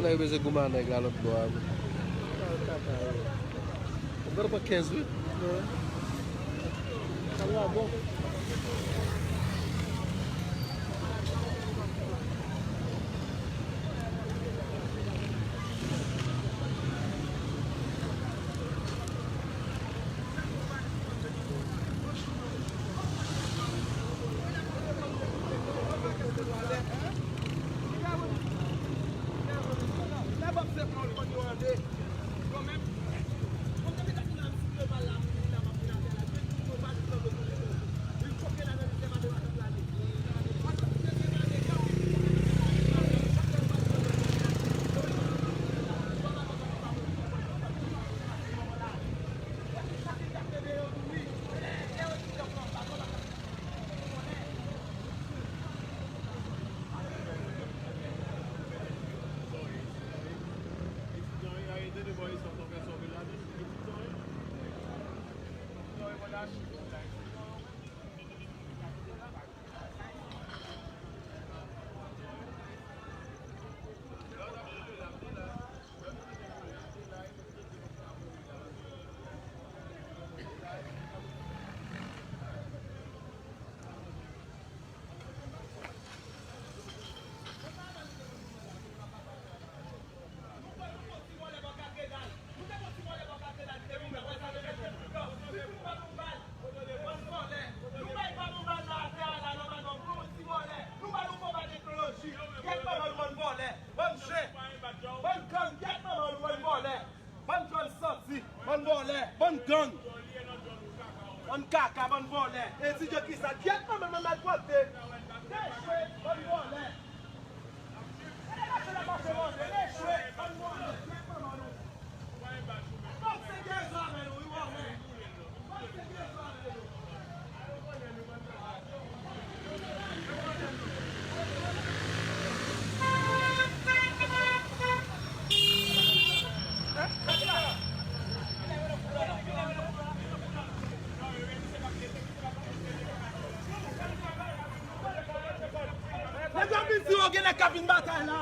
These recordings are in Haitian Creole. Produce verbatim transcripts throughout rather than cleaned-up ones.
Nèg yo bezwen goumen a nèg la lòt bò a. Ou gade pa kenz wi. Sa va bon. Bann gang, bann vòlè, bann gang. Bann kaka, bann vòlè. Etidye kisa? Gyèt manman malpwòpte. Echwe, bann vòlè. Echwe, bann vòlè. Gyèt manman nou. Fòk se dezòd avè nou, wi, vòlè. Nèg yo ap vin di yo gen nèg k ap vin batay la.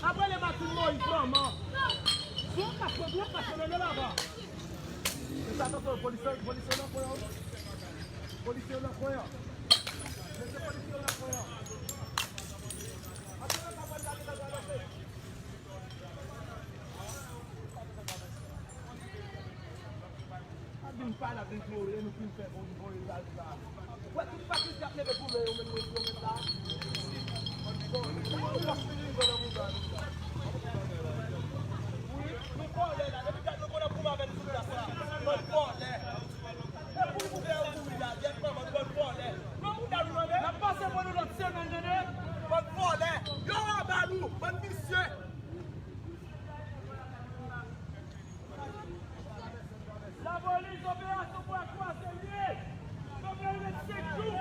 Apre le Martine Moïse, manman. Bon, ka pran dwòl, ka pran dwòl laba. Mesye, atansyon, polisye, polisye nan kwen an. Polisye nan kwen an. Mesye, polisye nan kwen an. Ap vin pale, ap vin klore, nou fin fè bon, bon rezilta. Wè, tout fakilte ap leve pou men yo, menm yo, yo menm la. Bon, nou wòch fini, nou nan mouda nou la. Wi, nou vòlè la, depi dat nou konn ap goumen avè nou sou plas la. Bann vòlè. E pou nou kouvè yo kouri la, gyèt manman nou, bann vòlè. Nan mouda nou, tande? N ap pase pou nou lòt semèn, tande? Bann vòlè. Yo anba nou, bann visye. Lapolis, operasyon bwa kwaze l ye. Fòk yo ret senk jou.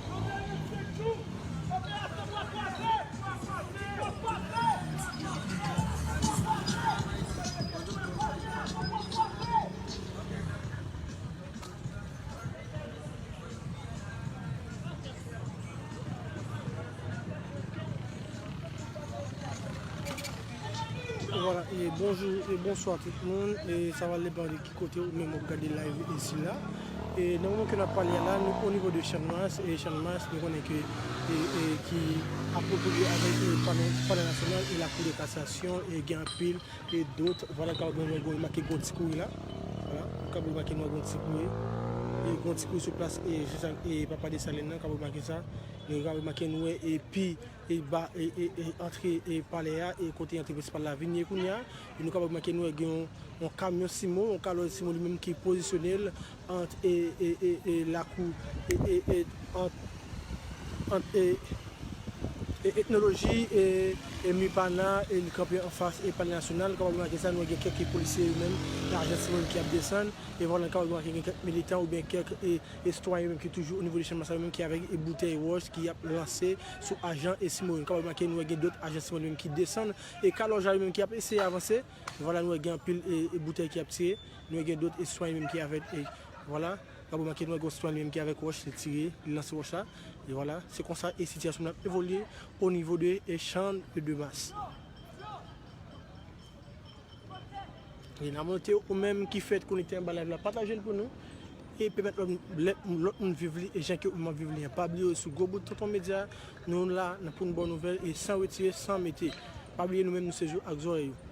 Fòk yo ret senk jou. Operasyon bwa kwaze. Bwa kwaze. Vwala, e bonjou e bonswa tout moun. E sa va depann de ki kote ou menm w ap gade live isi la. E nan moman ke n ap pale a la, nou o nivo de Channmas, e Channmas, nou konnen ke, e, e ki apropriye avèk, e, palè, palè nasyonal e lakou de kasasyon, e gen anpil e dot, vwala, kapab wè, wè, remake gwo ti kouri la. Vwala, ou kapab remake nou wè gwo ti kouri. E gwo ti kouri sou plas, e se sa, e papa Desalin nan, kapab remake sa. E kapab remake nou wè, epi, e ba, e, e, e antre, e palè a, e kote antre prensipal la vin ye kounye a. E nou kapab remake nou wè gen yon, yon kamyon Simo, yon kamyon Simo li menm ki pozisyone l ant, e, e, e, e lakou, e, e, e, ant, ant, e, E etnoloji e, e MIPANA e li kanpe anfas e Palè Nasyonal, nou kapab remake sa, nou wè gen kèk polisye yo menm, ajan Sendomeng ki ap desann, e vwala nou kapab remake gen kèk militan oubyen kèk e, e sitwayen yo menm ki toujou o nivo de Channmas la yo menm ki avèk e boutèy wòch ki ap lanse sou ajan e Sendomeng. Nou kapab remake nou wè gen dòt ajan Sendomeng yo menm ki desann e kalòj la yo menm ki ap eseye avanse. Vwala nou wè gen anpil e, e boutèy ki ap tire, nou wè gen dòt e sitwayen menm ki avèk e vwala. Gabo manke nou wè gon sitwayen li menm ki avèk wòch, li tire, li lanse wòch la. E vwala, se konsa e sitiyasyon nan ap evolye o nivo de e Champ de Mars. E n ap note ou menm ki fèk konekte anba live la, pataje l pou nou. E pèmèt lòt, lè, lòt moun viv li e jan ke ou menm ap viv li an. Pa bliye sou gwo bout Tonton Medya, nou la nan pou n ba w nouvèl e san retire, san mete. Pa bliye nou menm nou se je ak zòrèy ou.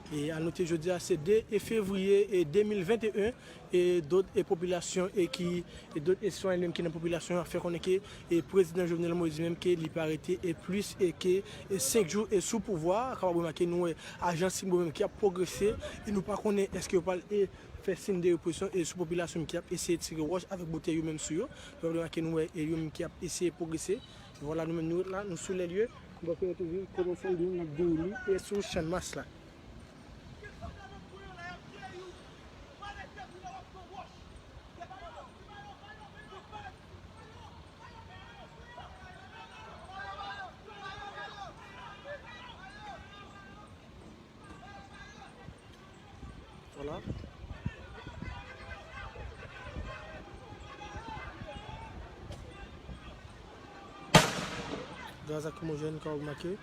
E a note jodi a se de e fevriye e de mil venteyen, e dòt e popilasyon e ki e dòt e sitwayen menm ki nan popilasyon an fè konnen ke e prezidan Jovenel Moïse menm ke li pa rete e plis e ke e senk jou e sou pouvwa a. Kapab remake nou wè ajan Sendomeng menm ki ap pwogrese e nou pa konnen èske yo pral e fè siy de represyon e sou popilasyon menm ki ap eseye tire wòch avèk boutèy yo menm sou yo. Kapab remake nou wè e yo menm ki ap eseye pwogrese. Vwala nou menm nou ret la, nou sou lè lye. Nou pral konnen toujou kòman sa li menm n ap dewoule e sou Channmas la. Vwala. Gaz lakrimojèn ka ogmante.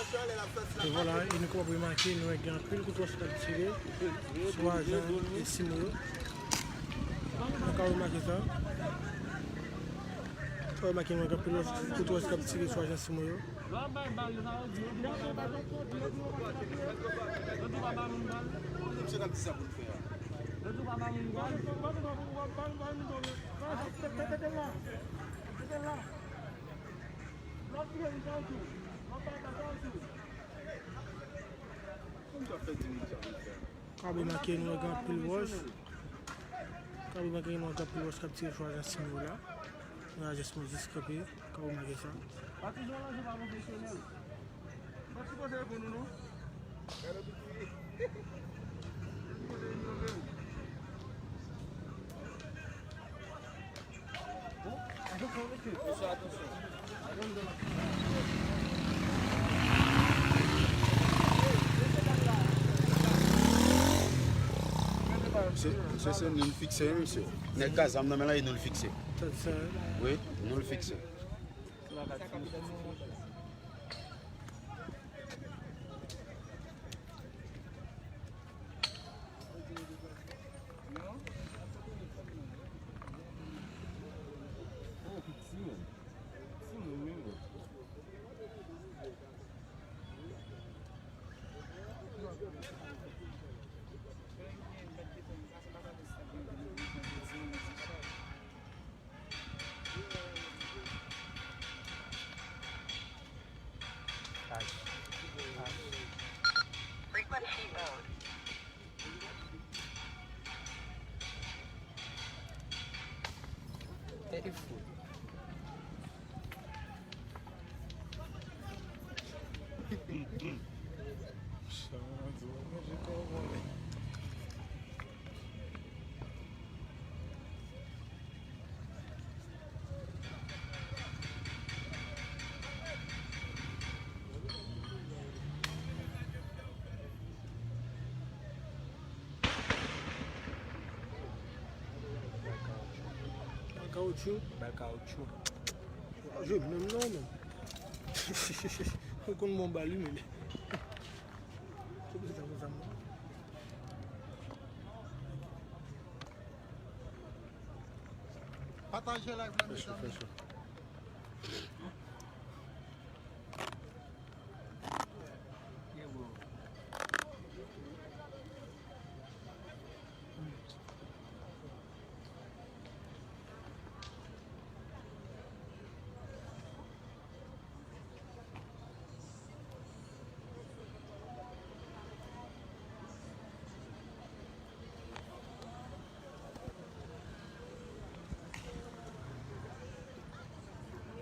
E vwala, e nou kapab remake, nou wè gen anpil kout wòch k ap tire sou ajan Esimo yo. Nou ka remake sa. Nou ka remake, nou wè gen anpil wòch, kout wòch k ap tire sou ajan Esimo yo. Misye t ap di sa pou l fè a. Ka remake nou gen anpil wòch. Ka remake nou gen anpil wòch k ap tire sou ajan Esimo la. Ajan Esimo jis kanpe. Ka remake sa. Pa toujou nan jwe pa pwofesyonèl. Mwen sipoze reponn ou non. Gade piti. Mwen sipoze inyore ou. Bon, atansyon mesye. Mesye, atansyon. Mesye, mesye, se nou l fikse wi mesye. Nèg ka zam nan men l la e nou l fikse. Wi, nou l fikse. Frequency mode. E, e fou. Bal kawotchou. Bal kawotchou. Jwe menm non, men. Ou konn bon bal wi, men. Pataje live la, mezanmi.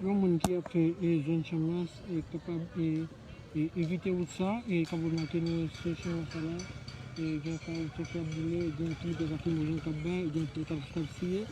Yon moun ki ap fè, e, zòn Channmas, e, kapab, e, e, evite wout sa, e, k ap remake nou wè se Channmas sa la, e, gen kay oto ki ap boule, gen anpil gaz lakrimojèn k ap bay, gen anpil katouch k ap tire,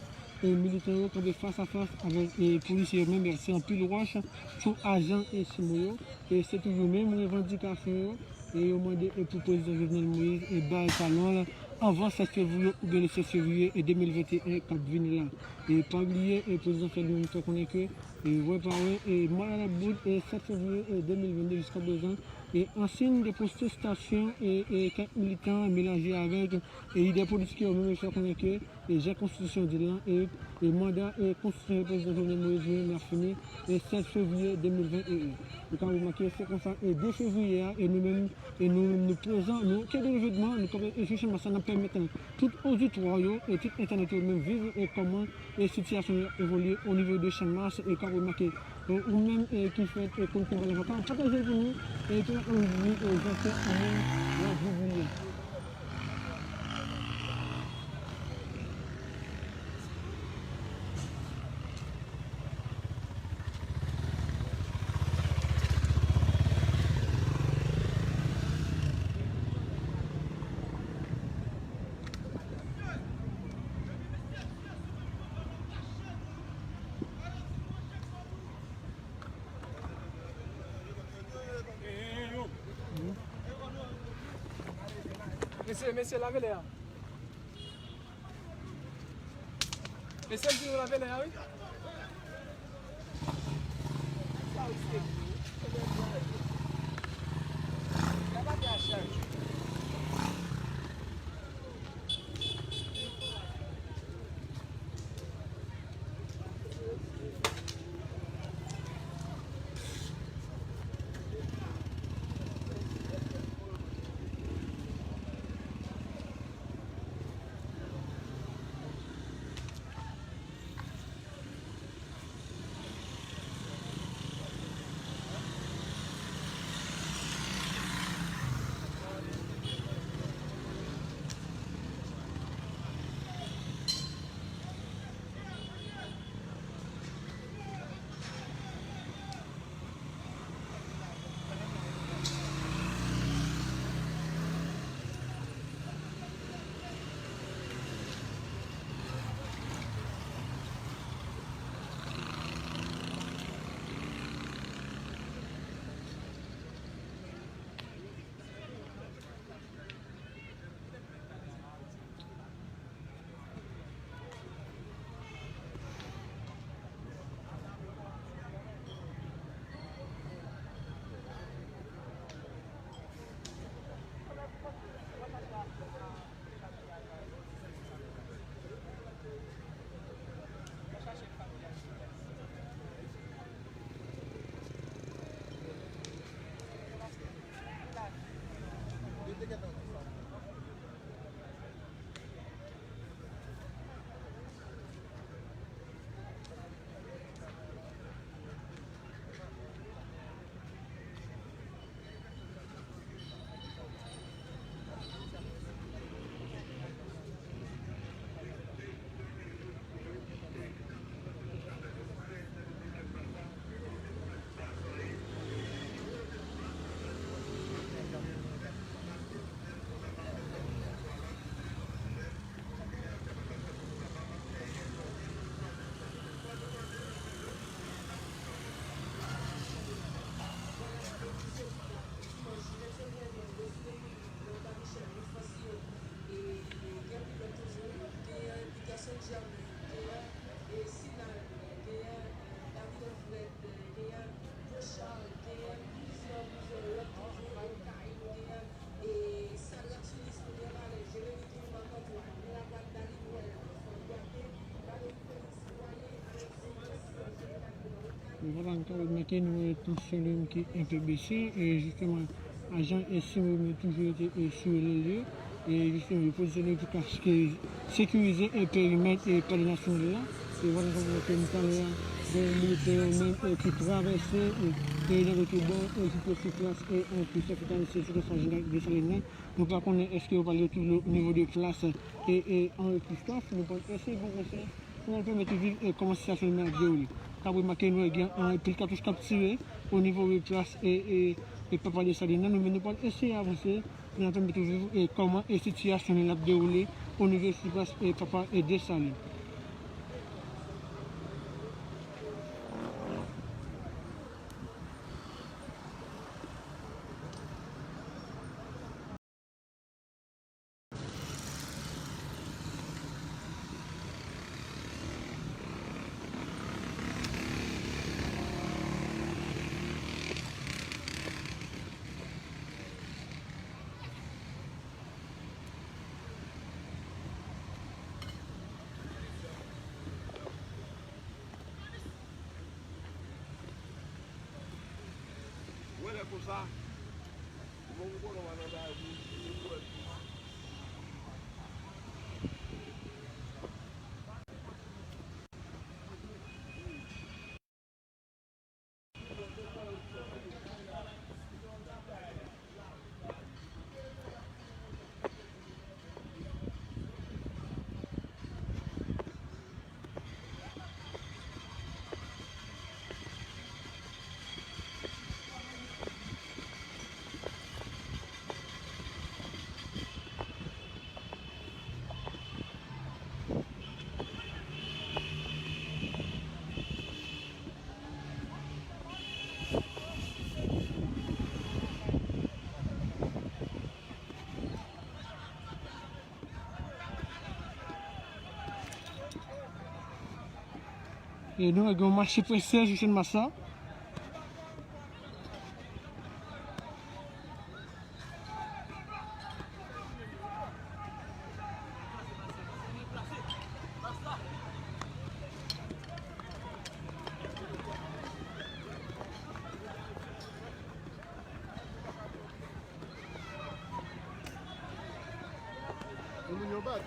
e, militan yo kanpe fas a fas avèk, e, polisye yo menm, y ap se anpil wòch sou ajan Esimo yo, e se toujou menm revandikasyon yo, e yo mande, e, pou prezidan Jovenel Moïse, e, bay talon l anvan sèt fevriye oubyen le sèt fevriye, e, de mil venteyen k ap vini la. E pa bliye, e prezidan fè nou fè konnen ke, e vre pa vre, e manda l ap bout, e sèt fevriye, e de mil vennde jiska prezan, e an siy de pwotestasyon, e, e kèk militan melanje avèk, e lidè politik yo menm fè konnen ke, e jan konstitisyon di l lan, e, e manda, e konstitisyon prezidan Jovenel Moïse li menm l ap fini, e sèt fevriye de mil venteyen. Ou ka remake, se konsa, e de fevriye a, e nou menm, e nou, nou prezan, nou, ke de evenman, nou kanpe, e jis maten sa, n ap pèmèt tout oditwa yo, e tout entènot yo menm viv, e kòman, e sitiyasyon yo evolye o nivo de Channmas, e ka remake, e ou menm, e ki fèt, e konn konba lajan, ka pataje pou nou, e ki anvi, e zafè ou menm, w ap viv li. Mesye, mesye, lave lè a. Mesye, m di nou lave lè a, wi. Sa w se. Vwala, nou ka remake nou wè tansyon li menm ki enpe bese, e jisteman, ajan e sime yo toujou rete, e, sou lè yo, e jisteman, yo pozisyone pou ka sekirize, e, perimèt, e, palè nasyonal la. E vwala, nou ka remake nou talè a, gen militè yo menm, e, ki travèse, e, e, nan lòt bò, e, ki pran sou plas, e, an plis, sa ki ta sou plas Desalin nan. Nou pa konnen èske yo pral retounen o nivo de plas, e, e, Henri Christophe, nou pral eseye pran konsèy pou nou pèmèt viv, e, kòman sitiyasyon nan ap dewoule. K ap remake nou wè gen anpil katouch k ap tire o nivo de plas, e, e, e, Papa Desalin nan, nou menm nou pral eseye avanse pou nou pèmèt viv, e, kòman, e, sitiyasyon nan ap dewoule o nivo de plas, e, Papa, e, Desalin. Wè lè konsa. E nou gen yon mache prese jis annmas la. Moun yo bat.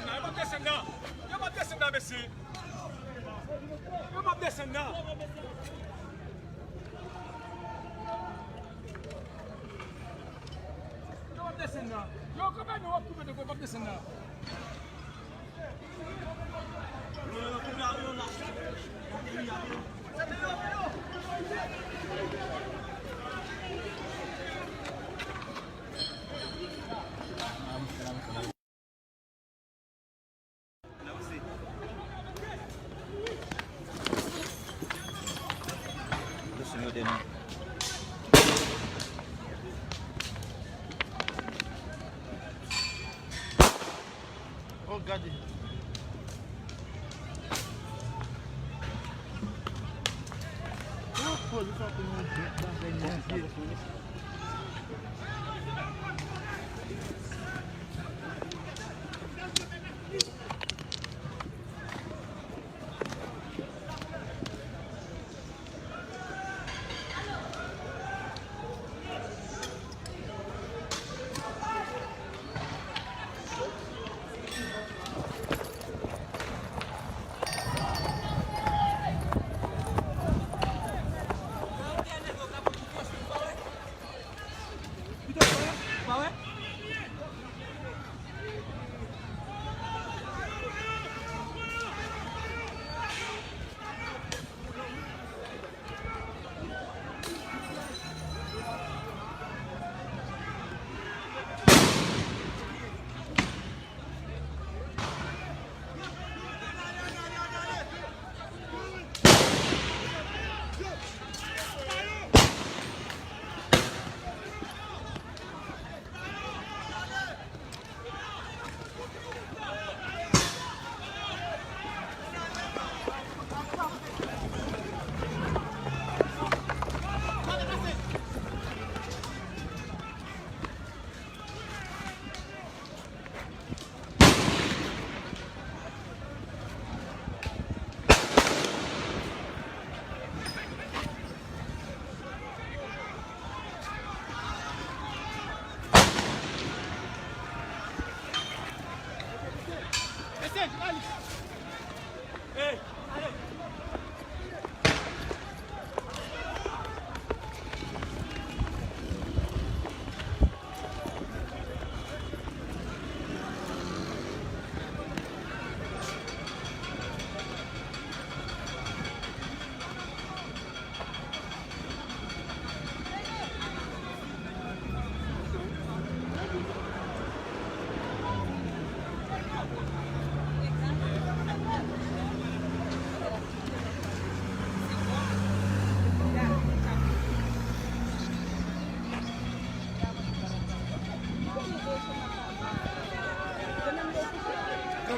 Yo p ap desann nan, yo p ap desann nan, mesye. Yo p ap desann nan. Yo p ap desann nan. Yo kanpe nou, w ap koupe de kò, yo p ap desann nan. Oh, gade. Oh, poze sa pou nou bèt bagay nan pye.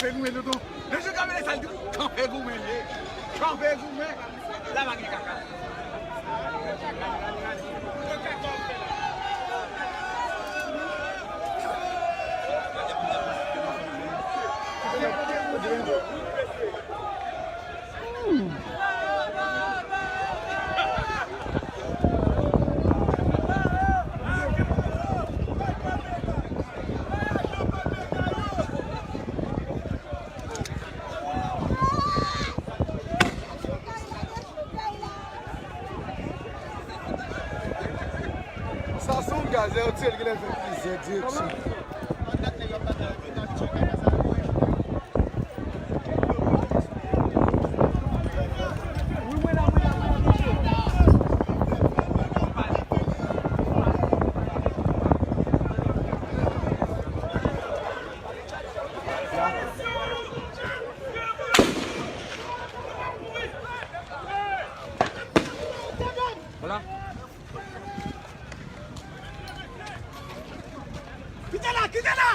Kanpe goumen, tonton. Lè jou kanpe, sa l di, kanpe goumen, ye. Kanpe goumen. La pa gen kaka. Sa se yon gaz, yo tire l genlè fè plizyè direksyon. Vwala. Kite la, kite la!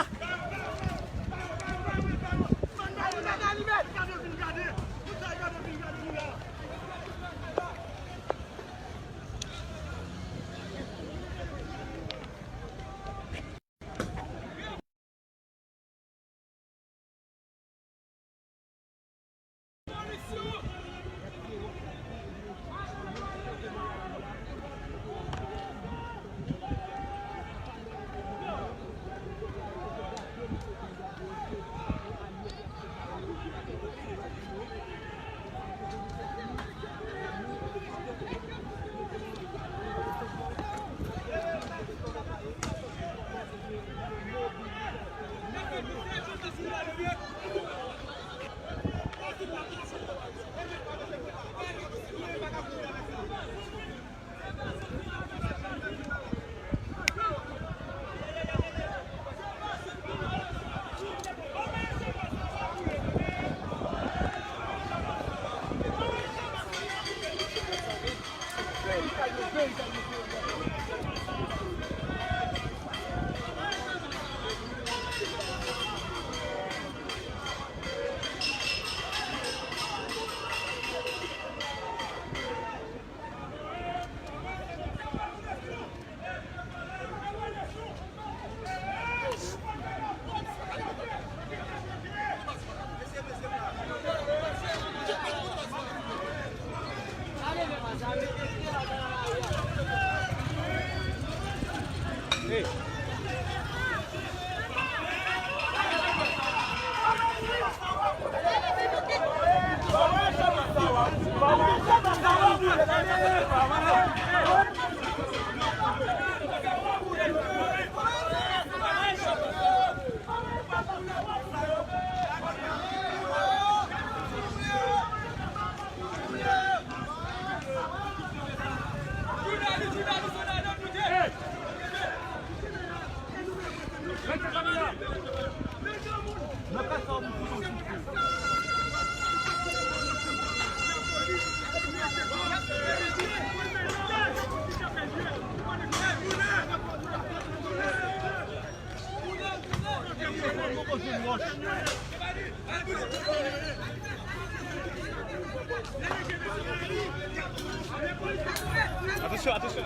Atansyon, atansyon.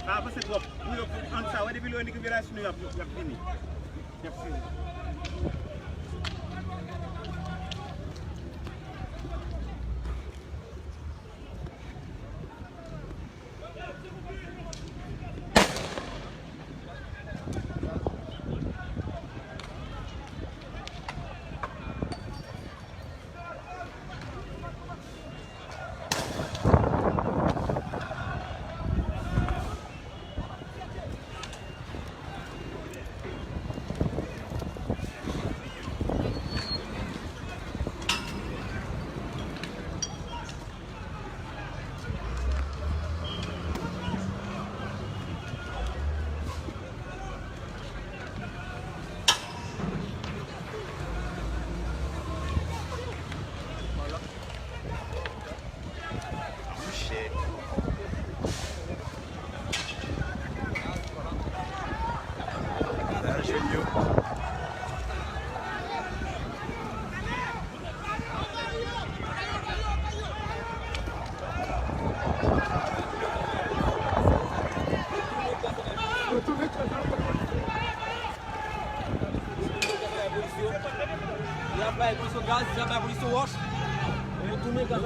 Pa avanse twòp. Pou yo ann sa, wè, depi lè yo rive la, sinon y ap, y ap vini. Y ap vini.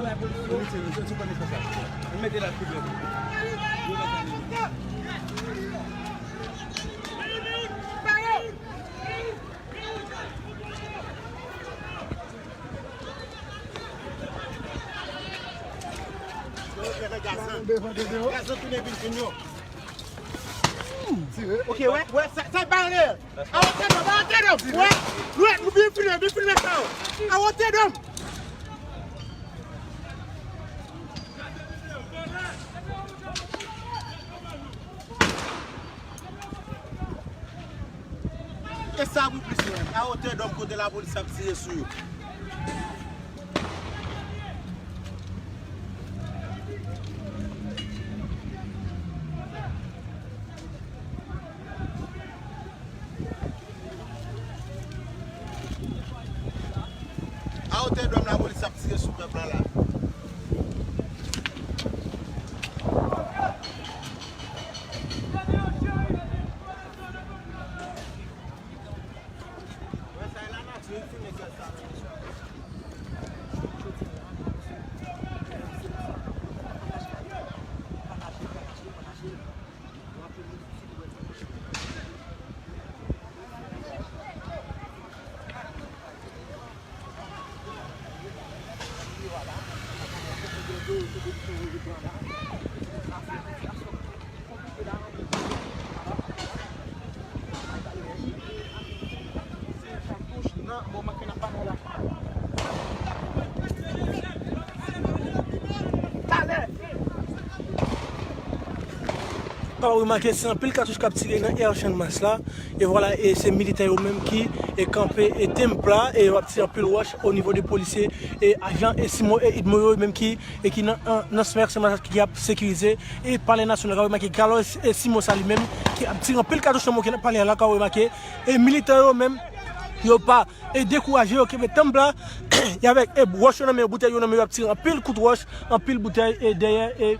Mete, mete, mete, mete. Ann mete la koulè. Gazan tounen vin kounye a. Ok, wè, wè, sa, sa bare. Awote dòm, awote dòm. Wè, wè, nou byen filme, byen filme sa yo. Awote dòm. E sa pou plis menm. Awote dòm kote lapolis ap tire sou yo. Awote dòm lapolis ap tire sou pèp la la. Kapab remake, se anpil katouch k ap tire nan è Channmas la. E vwala, e se militè yo menm ki, e kanpe, e temp la, e yo ap tire anpil wòch o nivo de polisye, e ajan, e Simo, e Idmo yo menm ki, e ki nan, nan, nan smer, se ki ap sekirize, e palè nasyonal. Ka remake, galò, e Simo sa li menm, ki ap tire anpil katouch nan moke nan palè a la, ka remake, e militè yo menm, yo pa, e dekouraje, yo kenbe temp la, e avèk, e wòch yo nan men yo, boutèy yo nan men yo, ap tire anpil kout wòch, anpil boutèy, e dèyè, e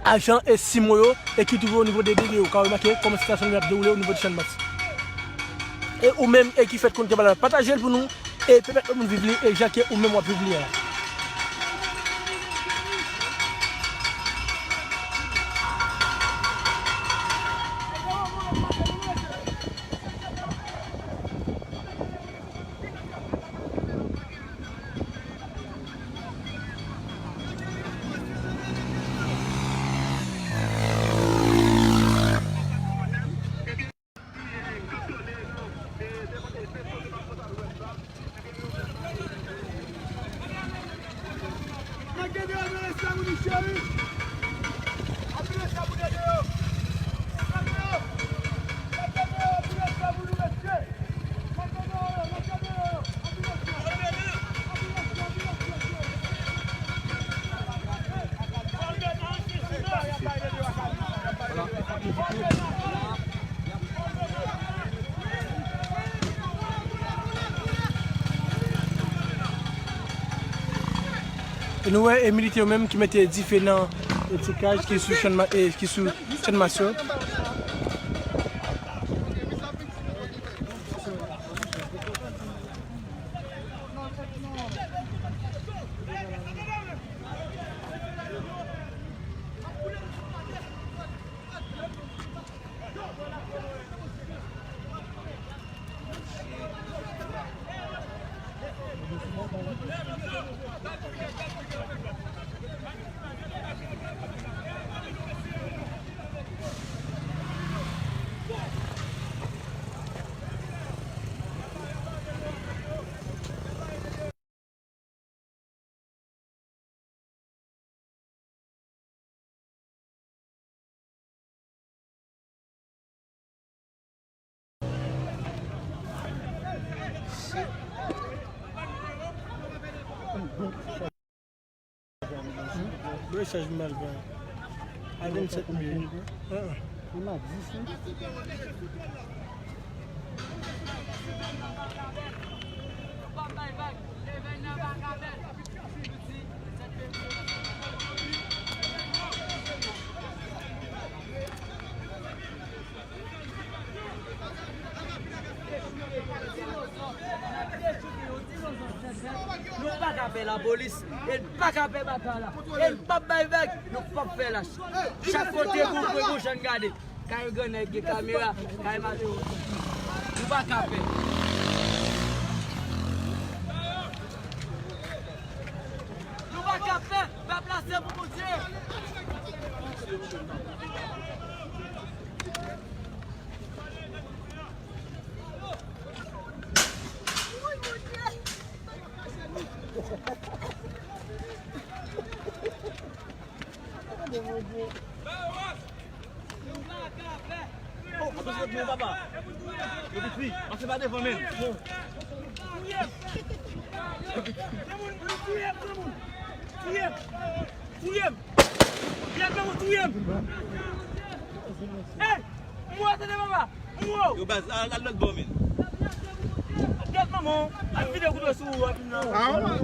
ajan e Simo yo, e ki twouve o nivo de dede yo. Ka remake kòman sitiyasyon li ap dewoule o nivo de Channmas. E ou menm, e ki fèk konn ke bagay la, pataje l pou nou, e pèmèt lòt moun viv li, e jan ke ou menm w ap viv li a. E nou wè, e militè yo menm ki mete dife nan, e ti kaj ki sou Channmas, e ki sou Channmas yo. Mesaj m al pran a vennsèt mil. An an. Nou pa ka pè lapolis. E n pa ka pè batay la. E n p ap bay vag, nou p ap fè lach. Chak kote nou pran yon jan n gade. Kay grannèg gen kamera, kay malere. Nou pa ka pè. Nou pa ka pè. Pèp la se pou Bondye. Oh, attention, papa. Yo, pitit fi, pase pa devan, men. Touye m! Touye m! Touye m! Touye m! Gad nan mwen, touye m! Hey! Mwen, tande papa! Mwen! Yo, baz, al, al lòt bò, men. Gad manman, al vide kout sou ou, a vin nan. Ah, ouais.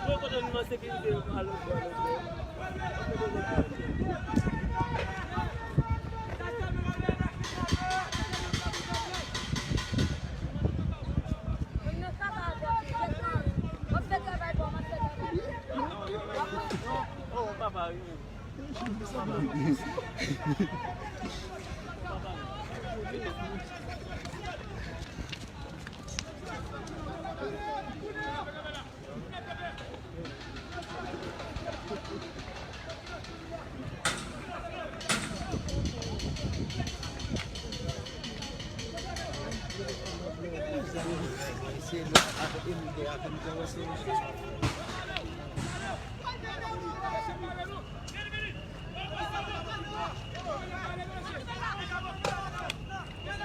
Mwen, kote nou nan sekirite, al lòt bò, lòt bò.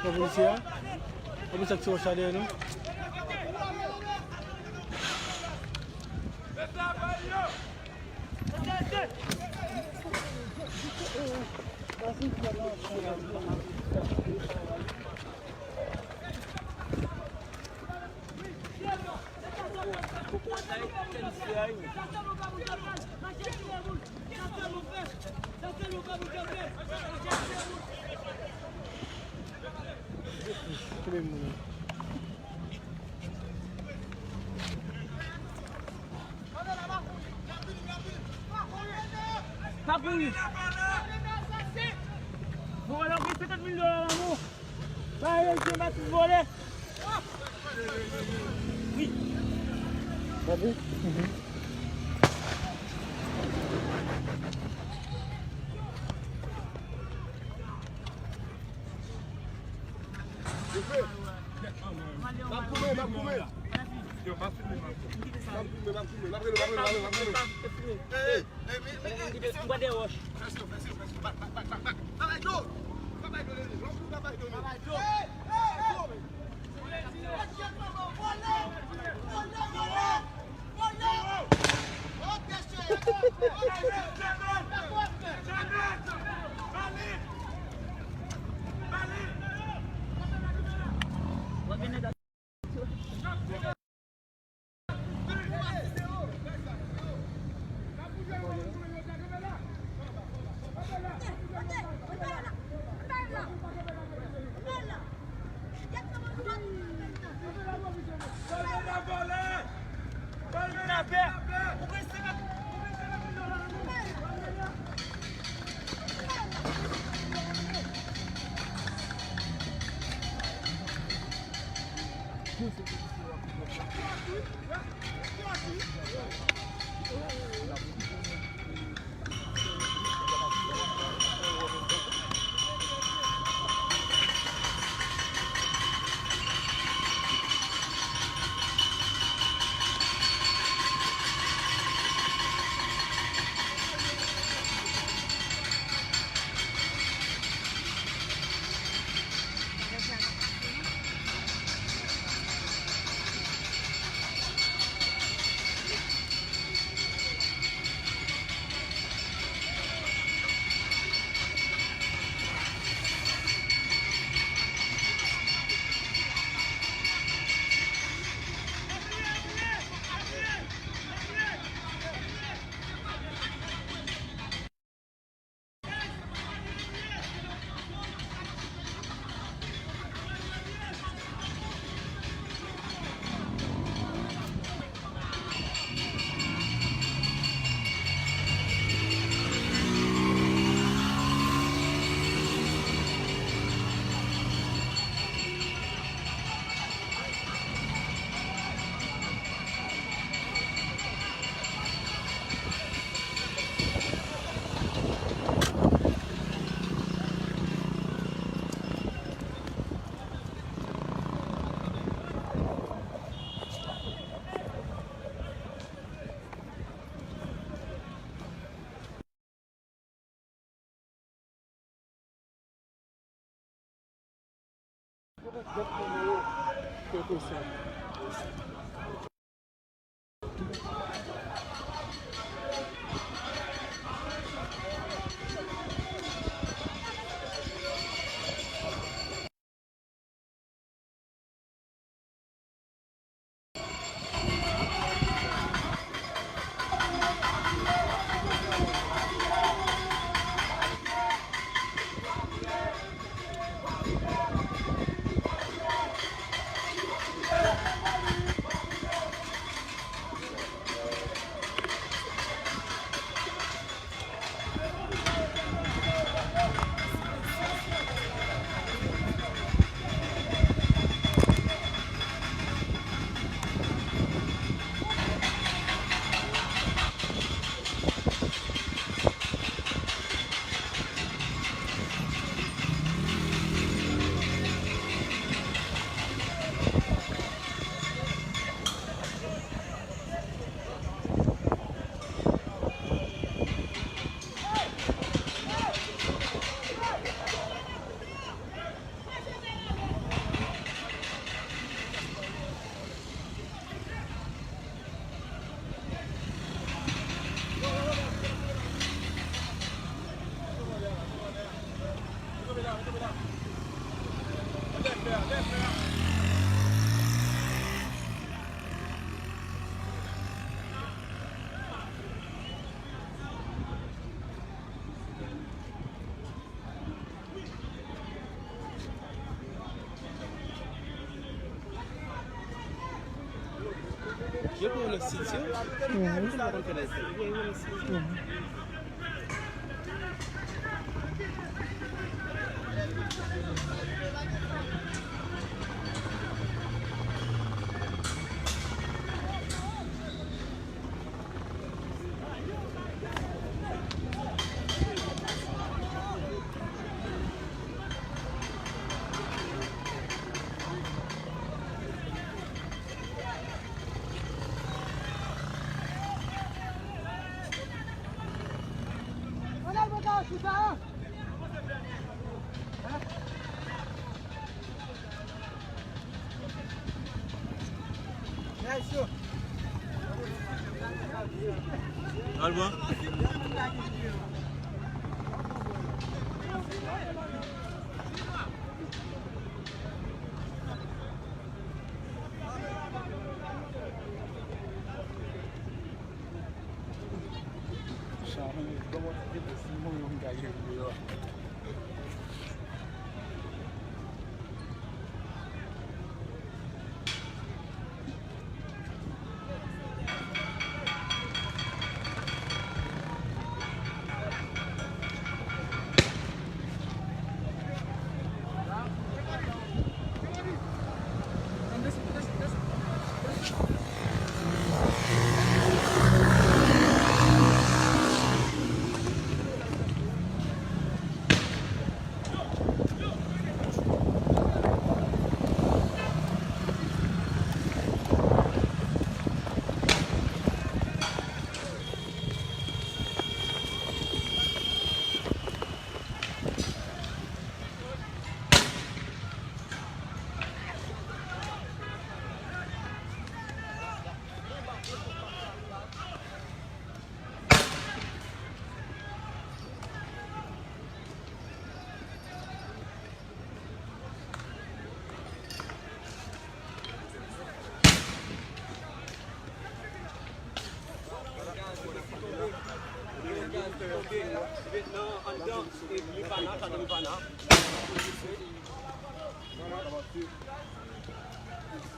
Nan polisye a? Nan polisye ak ti wòch la dèyè nou. Pa kouri. Bon, alò, gen senkant mil dola la, non. Ba yo, je mèt vole. Wi. Gade. M ap goumen, m ap goumen. Yo, m ap filme, m ap filme. M ap goumen, m ap goumen, m ap rele, m ap rele, m ap rele, m ap rele. Hey, hey, hey, hey, hey, hey, hey. Fè syo, fè syo, fè syo. Bak, bak, bak, bak, bak. Pa bay dlo. Pa bay dlo, Lele. Lòm pou pa bay dlo, men. Pa bay dlo. Hey, hey, hey. Yo pou yo nan estidyo? Mhm. Yo pa konn fè nan estidyo. Mhm. Al bon.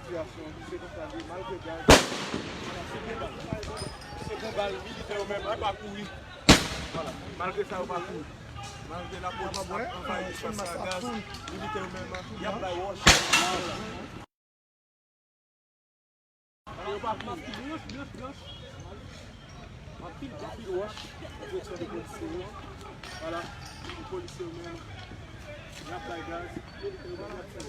Sitiyasyon, se konsa li ye, malgre gaz. Se bon bal, militè yo menm, yo pa kouri. Vwala, malgre sa, yo pa kouri. Malgre lapolis ap anvayi espas la gaz, militè yo menm, y ap bay wòch. Yo pa kouri. Anpil, anpil wòch. Direksyon de polisye yo. Vwala, pou polisye yo menm, y ap bay gaz. Militè yo menm, y ap tire.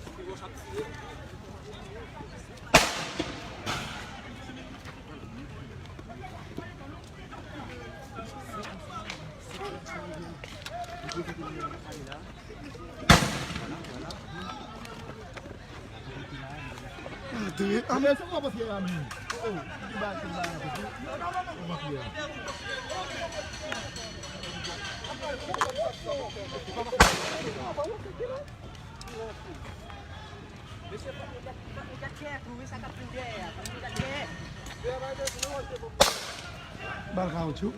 Anpil wòch ap tire. Sitiyasyon yo menm, yo vin ale la. Tre, an men se pa paske a menm. Oh, oh, ki ba, ki ba, ki ba, ki ba. Bal kawotchou.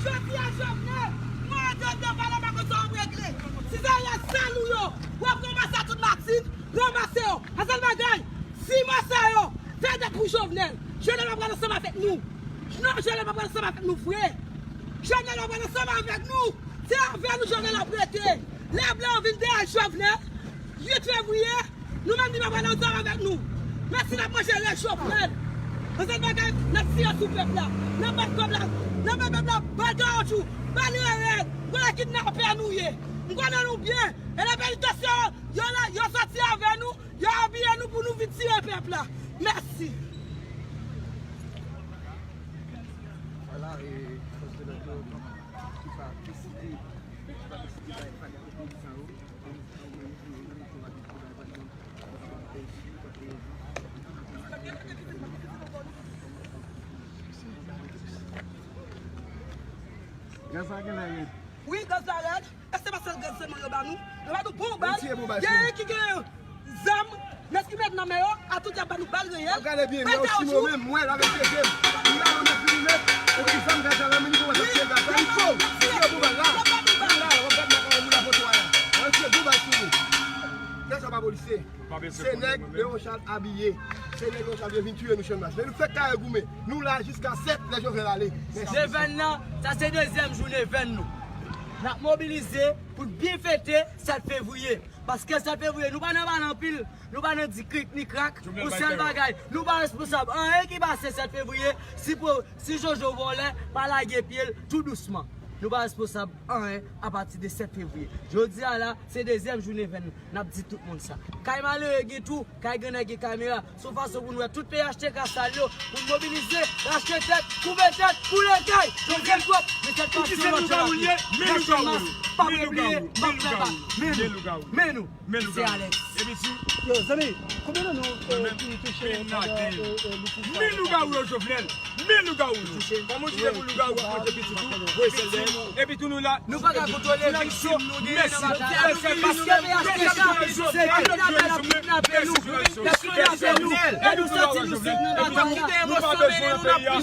Jodi a, Jovenel, mwen antre anndan palè, m pa konn sa w ap regle. Si se rès sal ou yo, w ap ranmase a tout matin, ranmase yo. A sèl bagay, si mò sa yo fè dèt pou Jovenel, Jovenel pa pral ansanm avèk nou. Non, Jovenel pa pral ansanm avèk nou vre. Jovenel pa pral ansanm avèk nou. Se avè nou Jovenel ap rete. Lè blan yo vin dèyè Jovenel, uit fevriye, nou menm li pa pral ansanm avèk nou. Mèsi, n ap manje rès Jovenel. Nan sèl bagay, n ap tire sou pèp la. N ap bat kòb la. N ap bay pèp la bal kawotchou, bal rèyèl. M konnen kidnapè nou ye. M konnen nou byen. E lè penitansye yo, yo la, yo sòti avè nou, yo abiye nou pou nou vin tire pèp la. Mèsi. Vwala, e fòs de lòd yo ki pa deside, ki pa deside bay pale ak opozisyon yo. Gaz la gen lè rèd. Wi, gaz la rèd. Èske se pa sèl gaz sèlman yo ba nou? Yo ba nou bon bal. Gen ki gen zam, men ki met nan men yo, a tout y ap ba nou bal reyèl. Gade byen, men yo simo menm, mwen la, men tcheke m. Li la, mwen fini met, epi zam gaz la, men li kòmanse ap tire gaz la, li fò. Tire bon bal la. Li la, w ap gade nan moun la foto a la. Mwen tire bon bal sou li. Nèg sa pa polisye. Se nèg Leon Charles abiye. Se nèg yo k ap vin tiye nou Channmas. Men nou fèk kare goumen. Nou la jiska sèt lè Jovenel ale. Mèsi. Levèn nan, sa se dezyèm jou levèn nou. N ap mobilize pou n byen fete sèt fevriye. Paske sèt fevriye, nou pa nan pale anpil, nou pa nan di krik ni krak, yon sèl bagay. Nou pa responsab anyen ki pase sèt fevriye, si po-, si Jojo vòlè, pa lage pye l tou dousman. Nou pa responsab anyen apati de sèt fevriye. Jodi a la, se dezyèm jou levèn nou. N ap di tout moun sa. Kay malere gen tou, kay grannèg gen kamera. Se yon fason pou nou wè tout P H T K sal yo, pou n mobilize, rache tèt, koupe tèt, koule kay. Jovnèl twòp, men tèt pati lòt jan ap ye. Nan Channmas, pa bliye, pa fè ba. Men nou, men nou, se Alex. Yo, zanmi, konbyen nan nou ki touche pandan litis sa? Men lougawou yo, Jovnèl. Men lougawou yo. Kòman w di se pou lougawou ap manje pitit ou, voye sèl dèyè? Epi tou nou la. Nou pa ka kontwole viktim nou genyen nan batay la. Paske P H T K se kidnapè l ap kidnape nou. L ap kidnape nou. Lè nou santi nou sèk nan batay la. Nou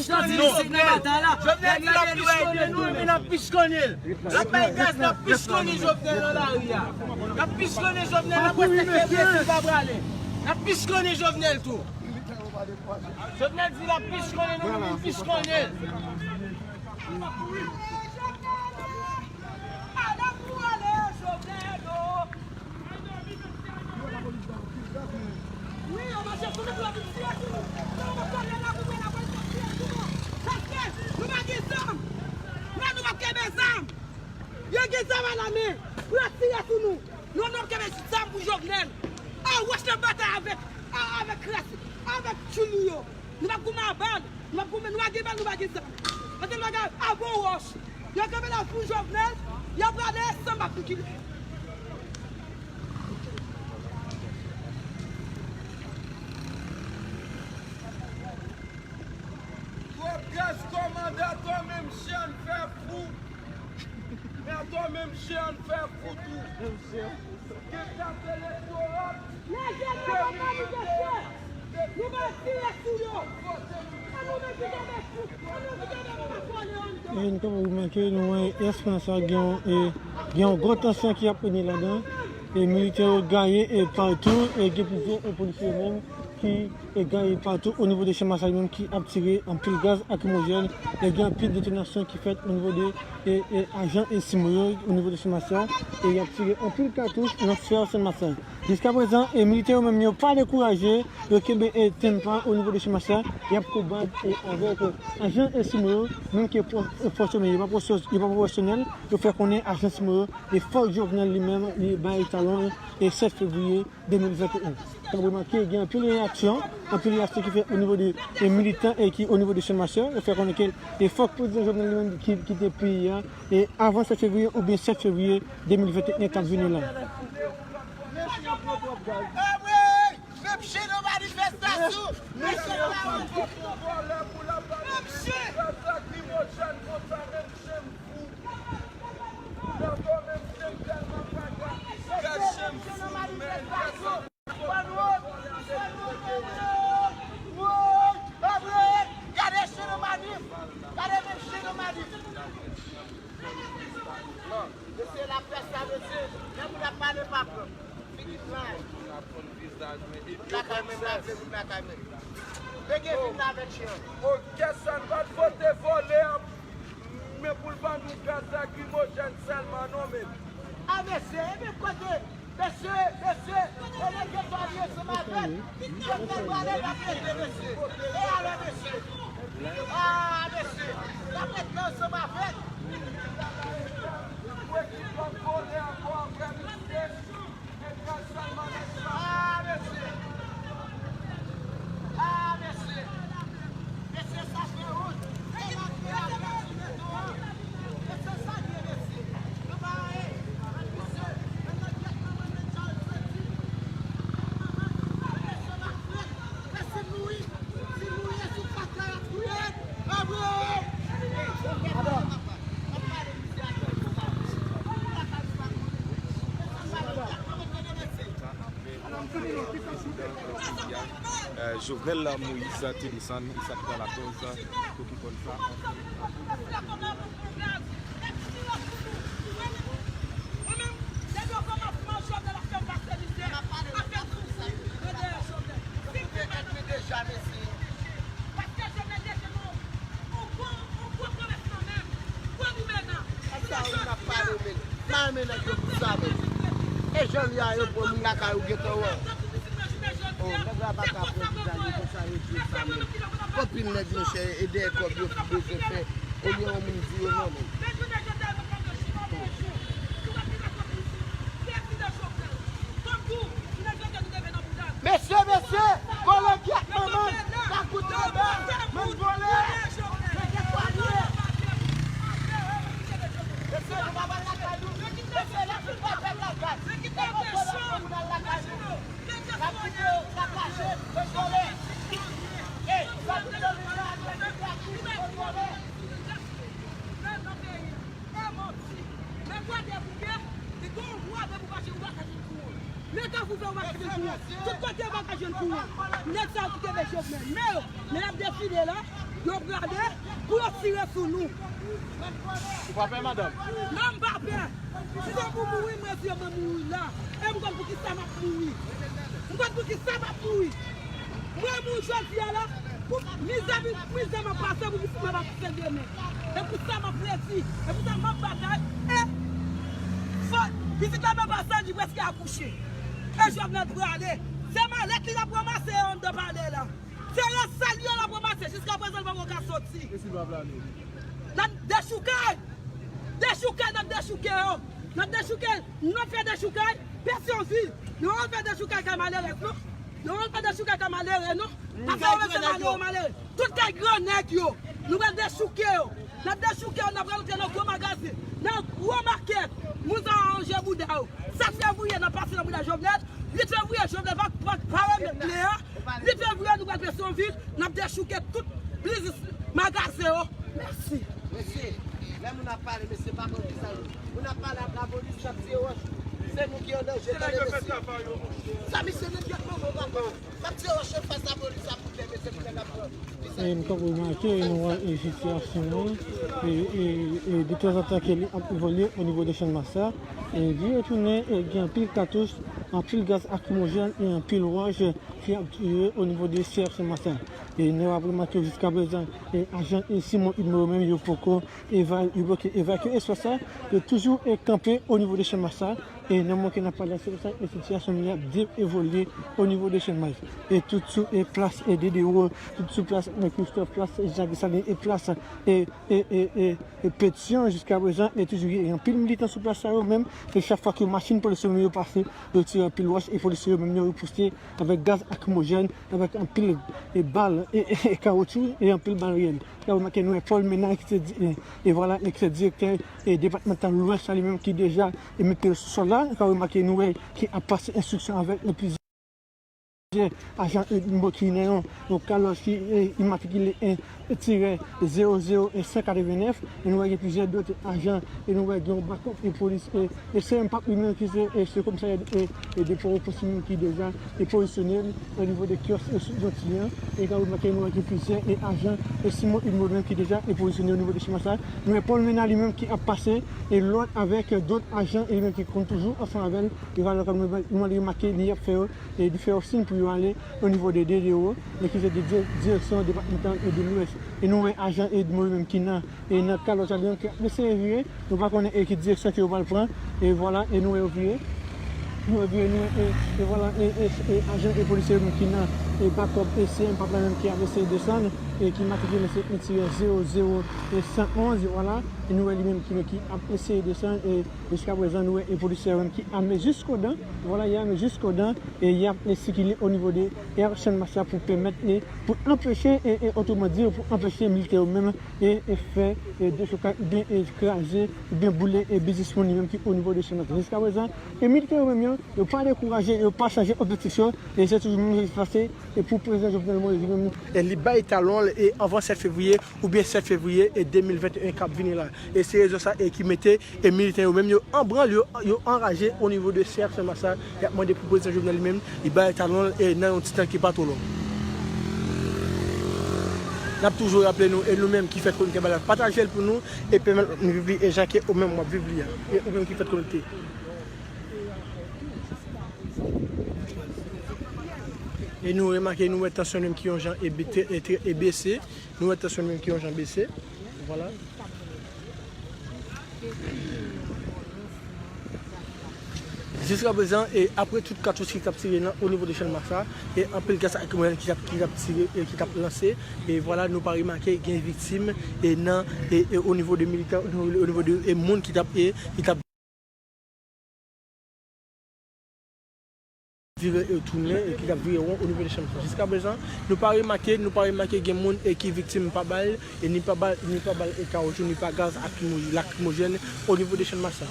santi nou sèk nan batay la. Nèg la vin pichkonnen nou, epi n ap pichkonnen l. L ap bay gaz, n ap pichkonnen Jovenel nan lari a. N ap pichkonnen Jovenel, n ap wè si l te blese, l pa prale. N ap pichkonnen Jovenel tou. Jovenel di l ap pichkonnen nou, nou vin pichkonnen l. Wi, yo mache sou nou pou yo vin tire sou nou. Sa yo kole la pou mwen la, pou yo tire sou nou. Paske nou pa gen zam. Nèg nou pa kenbe zam. Yo gen zam alamen pou yo tire sou nou. Nou, nou ap kenbe zam pou Jovenel. A, wèch nan batay avèk, a, avèk kras, avèk tchoul nou yo. Nou p ap goumen a bal, nou p ap goumen, nou pa gen bal, nou pa gen zam. Paske nou pa gen a bon wòch. Yo kenbe la pou Jovenel, y ap prale san makikile. Twòp gaz, kòmandan, twòp menm chen fè fou. Men atò menm chen an fè fou tou. Gen kat elektoral. Leve men nou manifeste. Nou pral tire sou yo. An nou menm ki kenbe sou. An nou ki kenbe mama kole anndan. E nou kapab remake, nou wè espas sa gen yon, e, gen yon gwo tansyon ki ap rene ladan. E militè yo gaye e patou, e gen plizyè, e polisye menm ki e gaye patou o nivo de Channmas la menm ki ap tire anpil gaz lakrimojèn. E gen anpil detonasyon ki fèt o nivo de, e, e ajan e CIMO yo o nivo de Channmas la. E y ap tire anpil katouch nan sfè Channmas la. Jiskaprezan, e militè yo menm yo pa dekouraje, yo kenbe e tempa o nivo de Channmas la. Y ap konbat e avèk, e, ajan e CIMO yo, menm ke pwofesyonèl, yo pa pwofesyonèl, yo fè konnen ajan CIMO yo, e fòk Jovenel li menm li bay talon e sèt fevriye de mil venteyen. N ap remake gen anpil reyaksyon, anpil reyaksyon ki fèt o nivo de, e militan e ki o nivo de Channmas yo fè konnen ke e fòk prezidan Jovenel li menm ki kite peyi a e avan sèt fevriye oubyen sèt fevriye de mil venteyen k ap vini la. Menm chen nan manifestasyon. Menm chen. Gade chen nan manif! Gade menm chen nan manif! Mesye, lapès la, mesye, lè moun ap pale, pa pran. Figi plan. Moun lakay mwen, m pa vle moun lakay mwen. Pege vin la avèk chen an. Kèsan pa t vote vòlè a, men pou l ban nou gaz lakrimojèn sèlman non, men. A, mesye, e men kote, mesye, mesye, e men gen dwa li ansanm avèk. Yo fè vòlè, n ap rete, mesye. E alò, mesye? A, mesye, n ap rete ansanm avèk. Pou ekip la vòlè ankò apre, mesye. Ah, mesye! Ah, mesye! Mesye, sa fè wont! Kòman fè avèk sou beton an? Mesye, sa ye, mesye? Nou pa anyen! Mesye, men nan tèt nan mwen, men sa yo soti! Mesye, m ap fèt! Mesye, m mouri! Si m mouri, sou fatra y ap touye m! Bravo! Jovenel Moïse te desann, e sa ki ta lakòz, pou ki konn sa. Men nèg yo pou sa menm. E jan li a yo pran moun lakay ou gentan wè. Oh, nèg la pa ka pran ti bagay konsa yo di sa menm. Anpil nèg monchè e dèyè kòb yo pou bezwen fè. Olye yon moun di yo non menm. Mesye, mesye, vòlè gyèt manman, pa koute bèl, menm vòlè, mesye, sa li ye. Mesye, nou pa pral lakay nou, mesye, lè tout pèp lakay, e konsa nou pran moun al lakay nou. N ap kite yo, n ap lage, menm vòlè. Ey, n ap kite yo, n ap lage, n ap lage, menm vòlè. E manti. Lè vwa debouke, li gen yon vwa deboukaje, ou pa ka jwenn kouran. Lè Kafou fè, ou pa ka jwenn kouran. Tout kote, ou pa ka jwenn kouran. Nèg sa yo ki kenbe Jovenel. Men yo, men y ap defile la, yo prale pou yo tire sou nou. Ou pa pè, madanm? Non, m pa pè. Si se pou mouri, mwen di yo mwen mouri la. E m konn pou ki sa m ap mouri. M konn pou ki sa m ap mouri. Mwen mouri jodi a la, pou mizè, mizè m ap pase, pou mizè m ap pase demen. E pou sa m ap redi, e pou sa m ap batay. E fò, pitit la nan pasaj, li prèske akouche. E Jovenel prale. Se malèt li l ap ranmase anndan palè la. Se rès sal yo l ap ranmase. Jiska prezan, l poko ka soti. E si l pa plane? N ap dechoukay! Dechoukay, n ap dechouke yo! N ap dechouke, n ap fè dechoukay, Petyonvil. Nou pral fè dechoukay kay malerèz, non? Nou pral fè dechoukay kay malere, non? Paske yo mete malere, malere. Tout kay gran nèg yo. Nou pral dechouke yo. N ap dechouke yo, n ap rantre nan gwo magazen, nan gwo makèt. Moun sa yo aranje bouda yo. Sèt fevriye, n ap pase nan bouda Jovenel. Uit fevriye, Jovenel pa, pa, pa remèt lè a. Uit fevriye, nou pral Petyonvil, n ap dechouke tout biznis magazen yo. Mèsi. Mesye, lè moun ap pale, mesye, pa konn ki sa yo. Moun ap pale ak lapolis, n ap tire wòch. Se nou ki an danje, tande mesye. Sa misye nèt gèt manman w papa. N ap tire wòch anfas lapolis la pou tè mesye, pou nèg ap pran. E m kapab remake, nou wè, e, sitiyasyon an, e, e, e, de tanzantan ke li ap evolye o nivo de Channmas la, e, li retounen, e, gen anpil katouch, anpil gaz lakrimojèn e anpil wòch ki ap tire o nivo de C R Channmas la. E nou ap remake jiska prezan, e, ajan e Simon Udmo yo menm yo poko eva-, yo poko evakye espas la, yo toujou, e, kanpe o nivo de Channmas la. E nan moman ke n ap pale a, se konsa, e, sitiyasyon li ap de-, evolye o nivo de Channmas. E tout sou, e, plas, e, Dedewo, tout sou plas, e, Christophe, plas, e, Jacques Dessalines, e plas, e, e, e, e, e Petion jiska prezan, e toujou gen anpil militan sou plas sa yo menm. E chak fwa ke machin polis yo menm yo pase, yo tire anpil wòch, e polis yo menm yo riposte avèk gaz lakrimojèn, avèk anpil, e, bal, e, e, e kawotchou, e anpil bal reyèl. Sa w remake nou wè Paul Ménard ki se di-, e, e vwala, e ki se direktè, e depatmantal Lwès la li menm ki deja, e mete l sou sòl la. Sa w remake nou wè ki ap pase enstriksyon avèk, e, plizyè ajan, e, ki nan yon, yon kalòt ki, e, imatrikile, e, tirè zewo zewo san katrevennnèf. E nou wè gen plizyè dòt ajan, e nou wè gen yon bakòp, e polis, e, e se menm pap li menm ki se, e se komisarya, e, e de Pòtoprens li menm ki deja, e pozisyone l o nivo de kyòs, e sou Jonti an. E ka remake nou wè gen plizyè, e ajan, e Simon Udmo menm ki deja, e pozisyone o nivo de Channmas la. Nou wè Paul Ménard li menm ki ap pase, e lòd avèk, e dòt ajan, e li menm ki konn toujou ansanm avè l. E vwala, kòm nou, nou remake li ap fè yo, e li fè yo siy pou yo ale o nivo de Dedewo, e ki se de dire-, direksyon depatmantal, e de Lwès. E nou wè ajan, e Udmo menm ki nan, e nan kalòt la, li menm ki ap eseye vire. Nou pa konnen, e ki direksyon ke yo pral pran. E vwala, e nou wè yo vire. Nou wè vire, nou wè, e, e vwala, e, e, e ajan, e polisye yo menm ki nan, e bakòp, e se menm pap la menm ki ap eseye desann, e ki matrikile se en tirè zewo zewo san onz, vwala. E nou wè li menm ki, ki ap eseye desann, e jiska prezan, nou wè, e polisye yo menm ki ame jiskodan, vwala, y ame jiskodan, e y ap, e sikile o nivo de Air Channmas la pou pèmèt, e pou anpeche, e, e otreman di, pou anpeche militè yo menm, e, e fè, e dechokay, oubyen, e kraze, oubyen boule, e biznis moun li menm ki o nivo de Channmas la. Jiska prezan, e militè yo menm yo, yo pa dekouraje, yo pa chanje objektif yo, e se toujou menm jan ki pase, e pou prezidan Jovenel Moïse li menm, e li bay talon l, e anvan sèt fevriye, oubyen sèt fevriye, e de mil venteyen k ap vini la. E se rezon sa, e ki mete, e militè yo menm yo an branle, yo, yo anraje o nivo de C R Channmas la, y ap mande pou prezidan Jovenel li menm, li bay talon l, e nan yon ti tan ki pa twò lwen. N ap toujou raple nou, e nou menm ki fèt konekte bagay la, pataje l pou nou, e pèmèt lòt moun viv li, e jan ke ou menm w ap viv li a, e ou menm ki fèt konekte. E nou remake, nou wè tansyon menm ki yon jan e bete-, e tre-, e bese. Nou wè tansyon menm ki yon jan bese. Vwala. Jiska prezan, e apre tout katouch ki t ap tire nan o nivo de Channmas la, e anpil gaz lakrimojèn ki t ap, ki t ap tire e ki t ap lanse, e vwala, nou pa remake gen viktim e nan e, e o nivo de militan, o nivo de e moun ki t ap e ki t ap vire e tounen e ki t ap vire won o nivo de Channmas. Jiska prezan, nou pa remake, nou pa remake gen moun e ki viktim pa bal, e ni pa bal, ni pa bal e kawotchou, ni pa gaz lakrimojèn o nivo de Channmas la.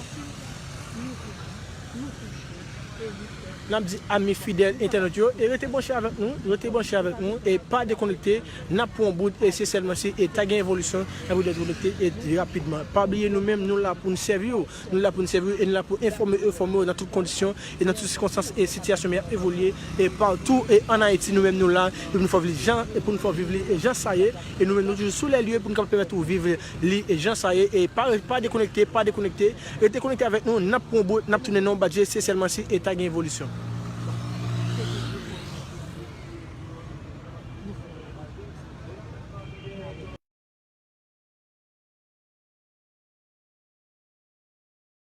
N ap di ami fidèl entènòt yo, e rete branche avèk nou, rete branche avèk nou, e pa dekonekte, n ap pran yon bout, e se sèlman si e ta gen evolisyon, n ap dekonekte e rapidman. Pa bliye nou menm, nou la pou n sèvi w, nou la pou n sèvi w, e nou la pou enfòme, enfòme w nan tout kondisyon, e nan tout sikonstans, e sitiyasyon, men ap evolye, e patou, e ann Ayiti, nou menm nou la, e pou nou fè w viv jan, e pou nou fè w viv li, e jan sa ye, e nou menm nou toujou sou lè lye pou nou kapab pèmèt ou viv li, e jan sa ye, e pa, pa dekonekte, pa dekonekte, rete konekte avèk nou, n ap pran yon bout, n ap tounen nan yon badje, se sèlman si e ta gen evolisyon.